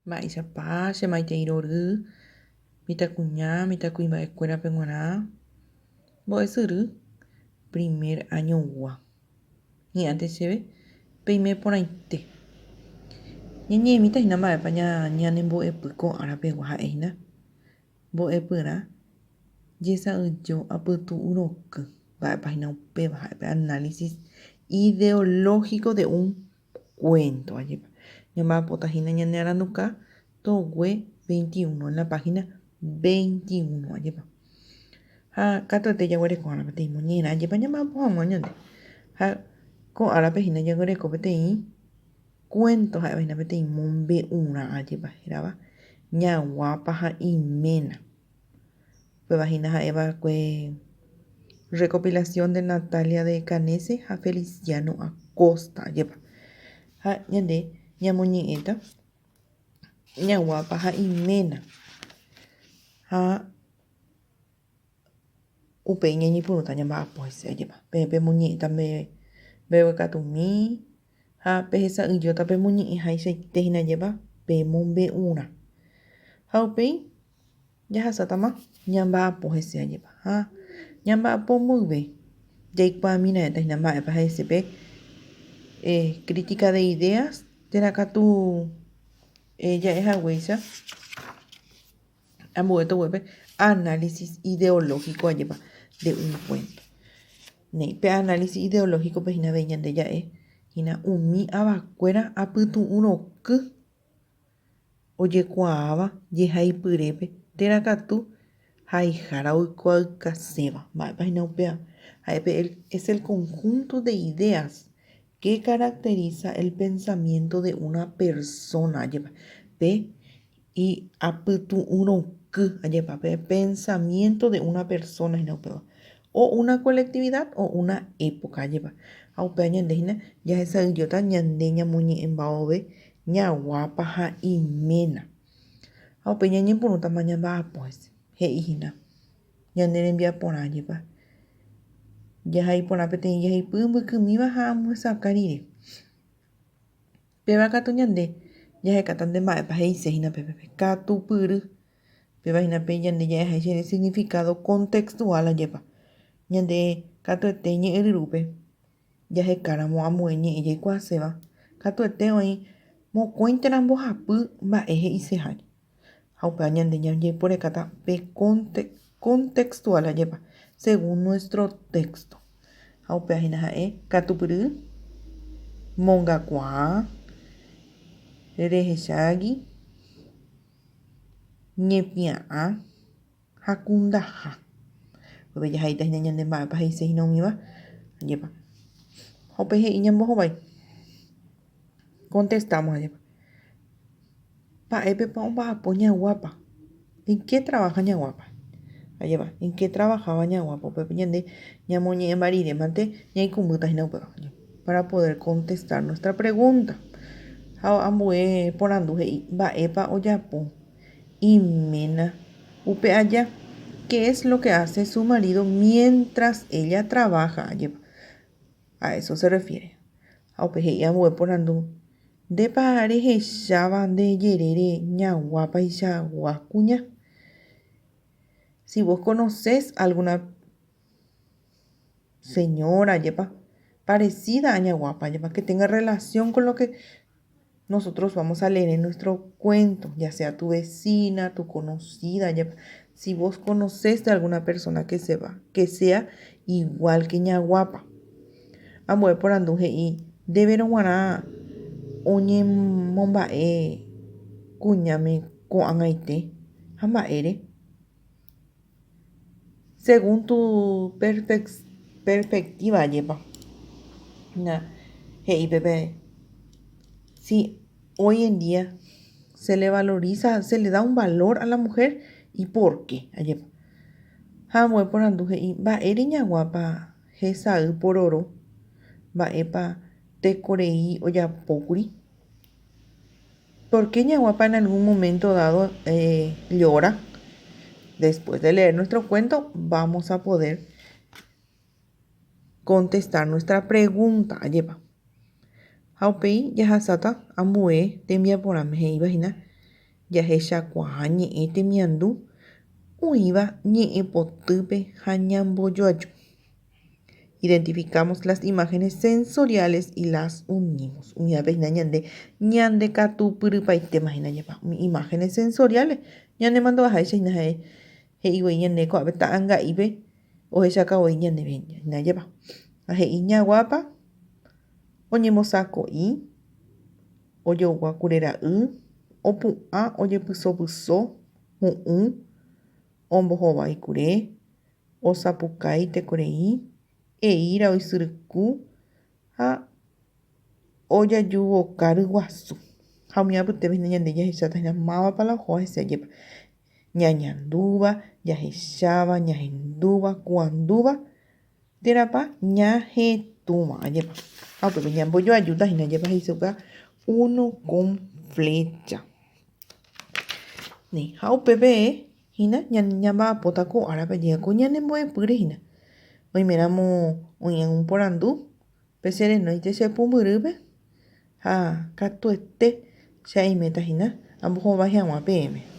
Mba'éichapa che maitei rory mitãkuña, mitãkuimba'ekuérape g̃uarã mbo'esyry primer añogua. Hi'ãnte chéve peime porãite. Ñañe'ẽmíta hína mba'épa ñanembo'epy ko ára pegua ha'e hína mbo'epyrã jesa'ỹijo apytu'ũ roky. Mba'épa hína upéva ha'e pe análisis ideológico de un cuento. Ajépa ñamba'apóta hína ñane aranduka togue 21, en la página 21. Ajépa. Ha katuete jaguereko ára peteĩ moñe'ẽrã ajépa ñamba'apo hag̃ua ñande. Ha ko árape hína jaguereko peteĩ cuento ha'éva hína peteĩ mombe'urã ajépa hérava Ñaguápa ha iména. Upéva hína ha'e va'ekue recopilación de Natalia de Canese ha Feliciano Acosta, ajépa. Ha ñande ñamoñe'ẽta Ñaguápa ha iména. Ha upéi ñañepyrũta ñamba'apo hese, ajépa. Peẽ pemoñe'ẽta mbeguekatumi ha pehesa'ỹijóta pemoñe'ẽhaichaite hína, ajépa, pemombe'urã. Ha upéi Jahasátama ñamba'apo hese ajépa. Ha ñamba'apo mboyve jaikuaami raẽta hína mba'épa he'ise pe crítica de ideas térã katu ja'e haguéicha ambue toguépe análisis ideológico ajépa de un cuento. Néi, pe análisis ideológico-pe hína avei ñande ja'e hína umi avakuéra apytu'ũ roky. ojekuaáva jehaipyrépe térã katu haihára oikuaaukaséva. Mba'épa hína upéva? Ha'e pe es el conjunto de ideas que caracteriza el pensamiento de una persona ajépa pe apytu'ũroky ajépa pe pensamiento de una persona hína upéva o una colectividad o una época ajépa ha upéva ñande hína jahesa'ỹijóta ñande ñamoñe'ẽmba'ove Ñaguápa ha iména. Ha upéi ñañepyrũtama ñamba'apo hese. He'i hína, ñane rembiaporã jepa. Jahai porã peteĩ jahaipy mbykymíva ha amyesakã rire. Péva katu ñande jahekáta nde mba'épa he'ise hína pépe pe katupyry. Péva hína pe ñande ja'eháicha significado contextual ajépa. Ñande katuete ñe'ẽryrúpe. Jahekáramo ambue ñe'ẽ jaikuaaséva, katuete oĩ mokõi térã mbohapy mba'e he'iseháre. Ha upéva ñande jajeporekáta pe contextual ajépa, según nuestro texto. Ha upéva hína ha'e katupyry, mongakuaa, rehechágui, ñepia'ã. ha kundaha. Upépe jahaíta hína ñande mba'épa he'ise hína umíva, ajépa. Ha upéi he'i ñambohovái. Contestamos, ajépa. Mba'épepa omba'apo ñaguápa? En qué trabaja ñaguápa? Ajépa, en qué trabajaba ñaguápa? Upépe ñande ñamoñe'ẽmba rire mante ñaikũmbýta hína upéva, para poder contestar nuestra pregunta. Ha ambue porandu he'i, mba'épa ojapo Iména upe aja, ¿qué es lo que hace su marido mientras ella trabaja? Ajépa, a eso se refiere. Ha upe he'i ambue porandu, Ndépa rehecháva nde jerére ñaguápaichagua kuña? Si vos conoces alguna señora, ajépa, parecida a ñaguápa, ajépa, que tenga relación con lo que nosotros vamos a leer en nuestro cuento, ya sea tu vecina, tu conocida, ya, si vos conoces de alguna persona que se va, que sea igual que ñaguápa. Ambue porandu he'i, ndéverõ g̃uarã oñemomba'e kuñáme ko'ag̃aite ha mba'ére? Según tu perspectiva ajépa na he'i pépe si hoy en día se le valoriza, se le da un valor a la mujer y por qué ajépa. Ha ambue porandu he'i mba'ére ñaguápa hesay pororo, mba'épa tekorei ojapókuri. ¿Por qué ñaguápa en algún momento dado eh, llora? Después de leer nuestro cuento vamos a poder contestar nuestra pregunta. Ajépa. Ha upéi jahasáta ambue tembiaporãme he'íva hína. Jahechakuaa ñe'ẽ temiandu oĩva ñe'ẽpotýpe ha ñambojoaju. Identificamos las imágenes sensoriales y las unimos. Umívape hína ñande ñandekatupyrypaitéma hína jepa. Umi imágenes sensoriales ñanemandu'aháicha hína ha'e he'i voi ñande ko'ápe ta'anga'ípe ohechauka voi ñandéve hína jepa. Ha he'i ñaguápa oñembosako'i ojogua kure ra'y, opu'ã ojepysopyso, hu'ũ, ombohovái kure, osapukái tekorei, eíra oisyryku ha ojajuvoka ryguasu. Ha umi apytépe hína ñande jahecháta hína mávapa la ohóva hese ajépa. Ñañandúva, jahecháva, ñahendúva, kuandúva, térãpa ñahetũva, ajépa. Ha upépe ñambojoajúta hína ajépa he'ise upéva uno con flecha. Ha upépe Hína ñamba'apóta ko árape jey ko ñanembo'epýre hína. Oiméramo oĩ algún porandu pe che renóinte che pumbyrýpe ha katuete che aiméta hína ambohovái hag̃ua peẽme.